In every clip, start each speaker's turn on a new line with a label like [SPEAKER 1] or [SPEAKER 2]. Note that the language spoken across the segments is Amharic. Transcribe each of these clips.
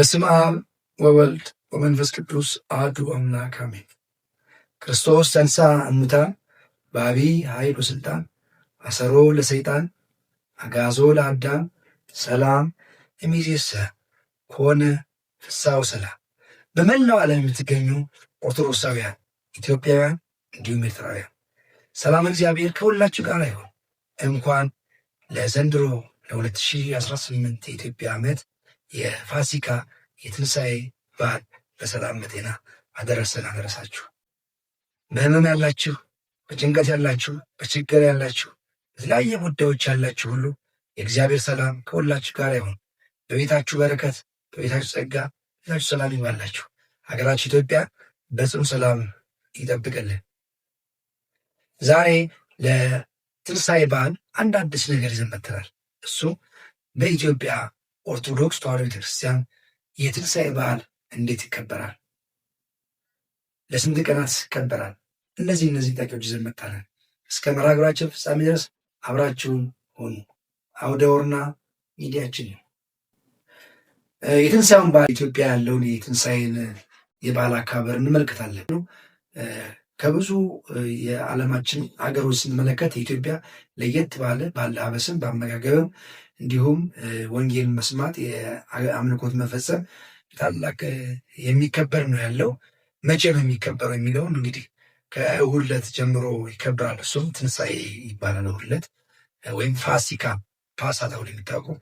[SPEAKER 1] በስመ አብ ወወልድ ወመንፈስ ቅዱስ አሐዱ አምላክ አሜን። ክርስቶስ ተንሥአ እሙታን በዐቢይ ኃይል ወሥልጣን አሰሮ ለሰይጣን አግዓዞ ለአዳም ሰላም እምይእዜሰ ኮነ ፍስሐ ወሰላም። በመላው ዓለም የምትገኙ ኦርቶዶክሳውያን፣ ኢትዮጵያውያን እንዲሁም ኤርትራውያን ሰላም እግዚአብሔር ከሁላችሁ ጋር ይሁን። እንኳን ለዘንድሮ ለ2018 የኢትዮጵያ ዓመት የፋሲካ የትንሣኤ በዓል በሰላም በጤና አደረሰን አደረሳችሁ። በህመም ያላችሁ፣ በጭንቀት ያላችሁ፣ በችግር ያላችሁ፣ በተለያየ ጉዳዮች ያላችሁ ሁሉ የእግዚአብሔር ሰላም ከሁላችሁ ጋር ይሁን። በቤታችሁ በረከት፣ በቤታችሁ ጸጋ፣ በቤታችሁ ሰላም ይባላችሁ። ሀገራችሁ ኢትዮጵያ በጽኑ ሰላም ይጠብቅልን። ዛሬ ለትንሣኤ በዓል አንድ አዲስ ነገር ይዘን መጥተናል። እሱ በኢትዮጵያ ኦርቶዶክስ ተዋሕዶ ቤተክርስቲያን የትንሣኤ በዓል እንዴት ይከበራል? ለስንት ቀናት ይከበራል? እነዚህ ጥያቄዎች ይዘን መጥተናል። እስከ መርሃ ግብራችን ፍጻሜ ድረስ አብራችሁን ሆኑ። አውደ ወርና ሚዲያችን ነው። የትንሣኤውን በዓል ኢትዮጵያ ያለውን የትንሣኤን የበዓል አከባበር እንመለከታለን። ከብዙ የዓለማችን ሀገሮች ስንመለከት የኢትዮጵያ ለየት ባለ በአለባበስም በአመጋገብም እንዲሁም ወንጌልን መስማት የአምልኮት መፈጸም ታላቅ የሚከበር ነው ያለው። መቼ ነው የሚከበረው የሚለውን እንግዲህ ከእሑድ ዕለት ጀምሮ ይከበራል። እሱም ትንሣኤ ይባላል። እሑድ ዕለት ወይም ፋሲካ ፓሳ ተብሎ የሚታወቀው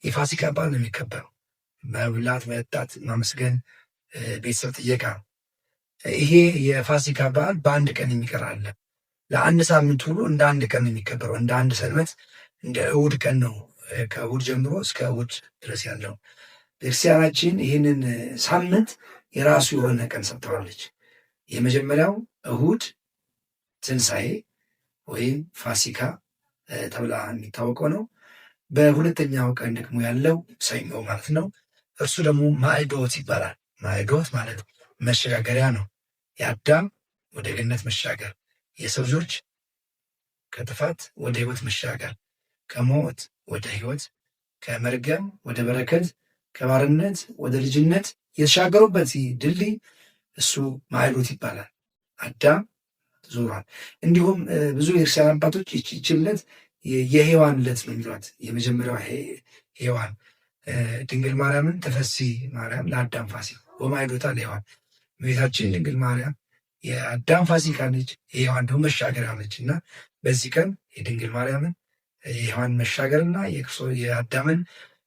[SPEAKER 1] የፋሲካ በዓል ነው የሚከበረው። መብላት፣ መጠጣት፣ ማመስገን፣ ቤተሰብ ጥየቃ። ይሄ የፋሲካ በዓል በአንድ ቀን የሚቀር አለ። ለአንድ ሳምንት ሁሉ እንደ አንድ ቀን ነው የሚከበረው። እንደ አንድ ሰንበት እንደ እሑድ ቀን ነው ከእሑድ ጀምሮ እስከ እሑድ ድረስ ያለው። ቤተክርስቲያናችን ይህንን ሳምንት የራሱ የሆነ ቀን ሰጥተዋለች። የመጀመሪያው እሑድ ትንሣኤ ወይም ፋሲካ ተብላ የሚታወቀው ነው። በሁለተኛው ቀን ደግሞ ያለው ሰኞ ማለት ነው። እርሱ ደግሞ ማዕዶት ይባላል። ማዕዶት ማለት መሸጋገሪያ ነው። የአዳም ወደ ገነት መሻገር፣ የሰው ልጆች ከጥፋት ወደ ሕይወት መሻገር፣ ከሞት ወደ ሕይወት፣ ከመርገም ወደ በረከት፣ ከባርነት ወደ ልጅነት የተሻገሩበት ድልድይ እሱ ማዕዶት ይባላል። አዳም ዞሯል። እንዲሁም ብዙ የክርስቲያን አባቶች ይህች ዕለት የሔዋን ዕለት ነው የሚሏት። የመጀመሪያው ሔዋን ድንግል ማርያምን ተፈሲ ማርያም ለአዳም ፋሲካ ወማዕዶታ ለሔዋን፣ እመቤታችን ድንግል ማርያም የአዳም ፋሲካ ነች፣ የሔዋን ደግሞ መሻገሪያ ነች እና በዚህ ቀን የድንግል ማርያምን የሔዋን መሻገርና የአዳምን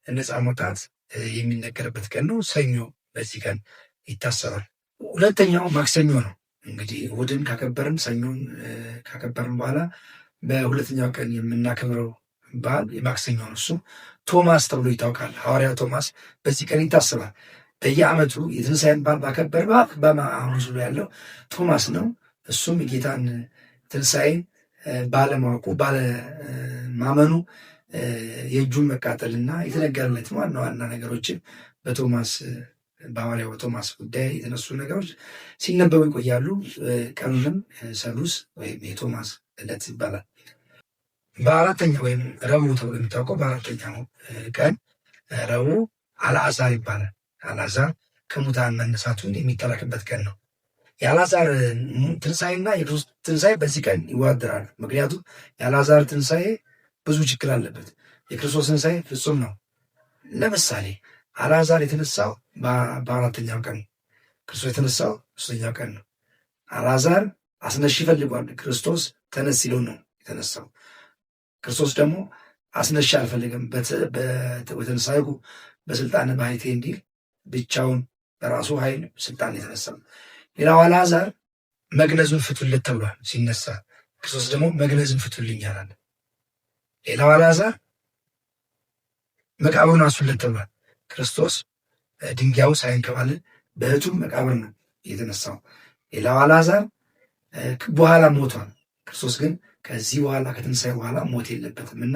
[SPEAKER 1] ነፃ መውጣት የሚነገርበት ቀን ነው። ሰኞ በዚህ ቀን ይታሰባል። ሁለተኛው ማክሰኞ ነው። እንግዲህ እሑድን ካከበርን ሰኞን ካከበርን በኋላ በሁለተኛው ቀን የምናከብረው በዓል የማክሰኞ ነው። እሱ ቶማስ ተብሎ ይታወቃል። ሐዋርያው ቶማስ በዚህ ቀን ይታሰባል። በየዓመቱ የትንሣኤን በዓል ባከበር በሐሙስ ያለው ቶማስ ነው። እሱም የጌታን ትንሣኤን ባለማወቁ ባለማመኑ የእጁን መቃጠልና የተነገረለት ዋና ዋና ነገሮችን በቶማስ በሐዋርያው ቶማስ ጉዳይ የተነሱ ነገሮች ሲነበቡ ይቆያሉ። ቀኑንም ሰሉስ ወይም የቶማስ ዕለት ይባላል። በአራተኛ ወይም ረቡዕ ተብሎ የሚታወቀው በአራተኛው ቀን ረቡዕ አልዓዛር ይባላል። አልዓዛር ከሙታን መነሳቱን የሚተረክበት ቀን ነው። የአልዓዛር ትንሣኤና የክርስቶስ ትንሣኤ በዚህ ቀን ይወዳደራሉ። ምክንያቱም የአልዓዛር ትንሣኤ ብዙ ችግር አለበት፣ የክርስቶስ ትንሣኤ ፍጹም ነው። ለምሳሌ አልዓዛር የተነሳው በአራተኛው ቀን፣ ክርስቶስ የተነሳው ሶስተኛው ቀን ነው። አልዓዛር አስነሽ ይፈልጓል፣ ክርስቶስ ተነስ ሲለው ነው የተነሳው። ክርስቶስ ደግሞ አስነሽ አልፈልግም፣ በትንሣኤሁ በስልጣነ ባሕቴ እንዲል ብቻውን በራሱ ኃይል ስልጣን የተነሳው። ሌላው አልዓዛር መግነዙን ፍቱለት ተብሏል ሲነሳ፣ ክርስቶስ ደግሞ መግነዝን ፍቱልኝ አላለ። ሌላው አልዓዛር መቃብሩን አንሱለት ተብሏል። ክርስቶስ ድንጋዩ ሳይንከባለል በእቱም መቃብር ነው የተነሳው። ሌላው አልዓዛር በኋላ ሞቷል። ክርስቶስ ግን ከዚህ በኋላ ከትንሣኤ በኋላ ሞት የለበትም እና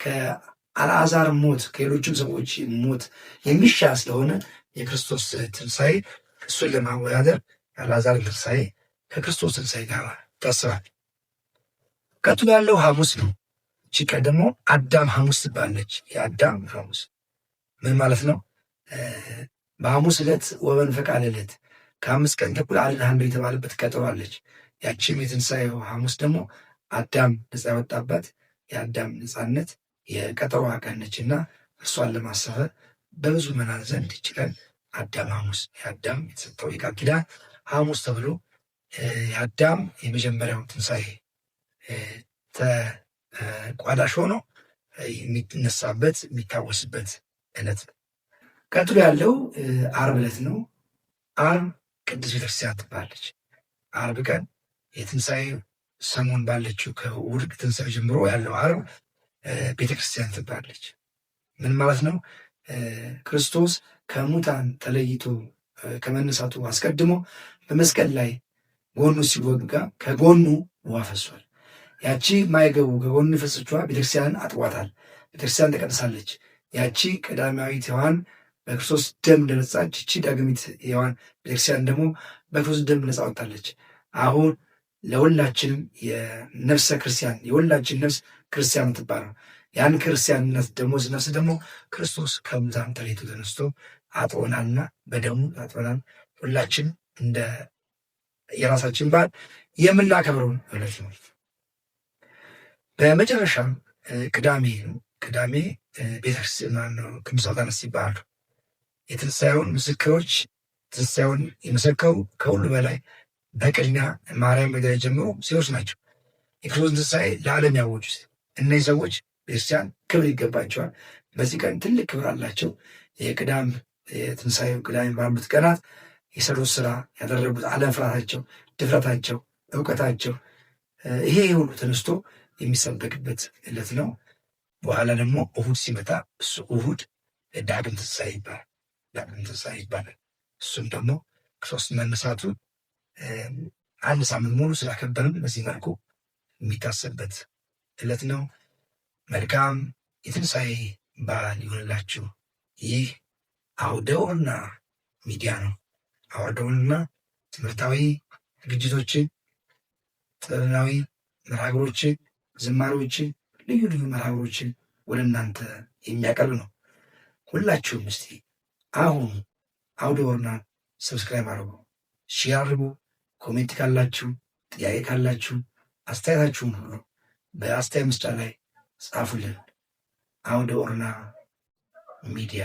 [SPEAKER 1] ከአልዓዛር ሞት ከሌሎችም ሰዎች ሞት የሚሻል ስለሆነ የክርስቶስ ትንሣኤ እሱን ለማወዳደር የአልዓዛር ትንሣኤ ከክርስቶስ ትንሣኤ ጋር ይታሰባል። ቀጥሎ ያለው ሐሙስ ነው። እቺ ቀን ደግሞ አዳም ሐሙስ ትባላለች። የአዳም ሐሙስ ምን ማለት ነው? በሐሙስ ዕለት ወመንፈቀ ዕለት ከ5 ቀን ተኩል አድንሃለሁ የተባለበት ቀጠሮ አለች። ያቺም የትንሣኤው ሐሙስ ደግሞ አዳም ነፃ ያወጣባት የአዳም ነፃነት የቀጠሮ ቀን ነችና እርሷን ለማሰፈር በብዙ መናን ዘንድ ይችላል አዳም ሐሙስ የአዳም የተሰጠው የቃል ኪዳን ሐሙስ ተብሎ የአዳም የመጀመሪያው ትንሣኤ ተቋዳሽ ሆኖ የሚነሳበት የሚታወስበት ዕለት ነው። ቀጥሎ ያለው ዓርብ ዕለት ነው። ዓርብ ቅድስት ቤተክርስቲያን ትባላለች። ዓርብ ቀን የትንሣኤ ሰሞን ባለችው ከእሑድ ትንሣኤ ጀምሮ ያለው ዓርብ ቤተክርስቲያን ትባላለች። ምን ማለት ነው? ክርስቶስ ከሙታን ተለይቶ ከመነሳቱ አስቀድሞ በመስቀል ላይ ጎኑ ሲወጋ ከጎኑ ውሃ ፈሷል። ያቺ ማይገቡ ከጎኑ የፈሰችዋ ቤተክርስቲያንን አጥቧታል። ቤተክርስቲያን ተቀድሳለች። ያቺ ቀዳማዊት ሔዋን በክርስቶስ ደም እንደነጻች፣ እቺ ዳግሚት ሔዋን ቤተክርስቲያን ደግሞ በክርስቶስ ደም ነጻ ወጥታለች። አሁን ለሁላችንም የነፍሰ ክርስቲያን የሁላችን ነፍስ ክርስቲያን ትባለው። ያን ክርስቲያንነት ደግሞ ነፍስ ደግሞ ክርስቶስ ከሙታን ተለይቶ ተነስቶ አጥቦናልና በደሙ አጥቦናል። ሁላችን እንደ የራሳችን በዓል የምናከብረውን ዕለት ነው። በመጨረሻም ቅዳሜ ቅዳሜ ቤተክርስቲያን ቅዱሳት አንስት ይባላሉ። የትንሣኤውን ምስክሮች ትንሣኤውን የመሰከሩ ከሁሉ በላይ በቅድሚያ ማርያም መግደላ ጀምሮ ሴቶች ናቸው። የክርስቶስን ትንሣኤ ለዓለም ያወጁት እነዚህ ሰዎች ቤተክርስቲያን ክብር ይገባቸዋል። በዚህ ቀን ትልቅ ክብር አላቸው። የቅዳም የትንሣኤው ቅዳሜ ባሉት ቀናት የሰሩት ስራ ያደረጉት አለመፍራታቸው፣ ድፍረታቸው፣ እውቀታቸው ይሄ ሁሉ ተነስቶ የሚሰበክበት ዕለት ነው። በኋላ ደግሞ እሁድ ሲመጣ እሱ እሁድ ዳግም ትንሣኤ ይባላል። ዳግም ትንሣኤ ይባላል። እሱም ደግሞ ክርስቶስ መነሳቱ አንድ ሳምንት ሙሉ ስላከበርን በዚህ መልኩ የሚታሰብበት ዕለት ነው። መልካም የትንሣኤ በዓል ይሆንላችሁ። ይህ አውደ ኦርና ሚዲያ ነው። አውደ ኦርና ትምህርታዊ ዝግጅቶችን፣ ጥበባዊ መርሃ ግብሮችን፣ ዝማሬዎችን፣ ልዩ ልዩ መርሃ ግብሮችን ወደ እናንተ የሚያቀርብ ነው። ሁላችሁም እስቲ አሁን አውደ ኦርና subscribe አድርጉ፣ share አድርጉ። Comment ካላችሁ፣ ጥያቄ ካላችሁ አስተያየታችሁን ሁሉ በአስተያየት መስጫ ላይ ጻፉልን። አውደ ኦርና ሚዲያ።